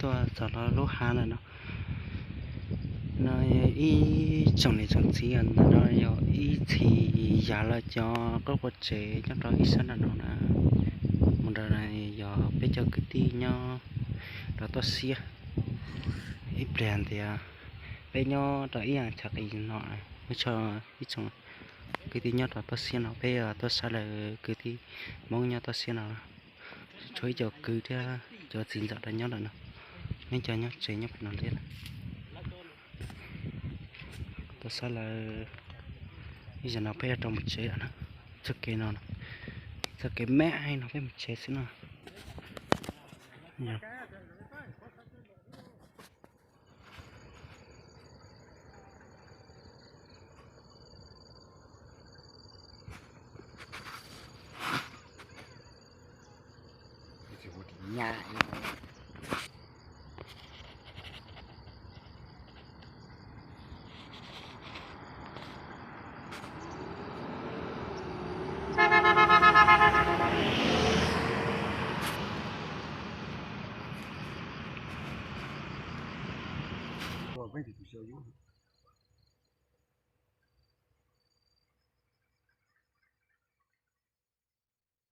Tuaj txog lub hav ntawm no, no ib tsoom niam tsoom txiv, ntawm no yog ib txhis yav lawv cov qub qua tsev nyob rau ib sab nram no na. Mus nram no yog peb cov kwv tij nyob rau toj siab. Ib pliag tias peb nyob rau ib yam chaw qis no, ib tsoom kwv tij nyob rau toj siab no, peb tuaj saib lawv kwv tij Hmoob nyob toj siab no. Tshuav ib co kwv thiab cov txiv ntxawm rau nyob lawm no, neb cov nyob tsev nyob pem no thiab. Tuaj saib lawv, ib zaug no peb yuav rau mus tsev lawm na. Txoj kev no, txoj kev me no peb mus tsev xwb no. Ua peb tus xyov yuav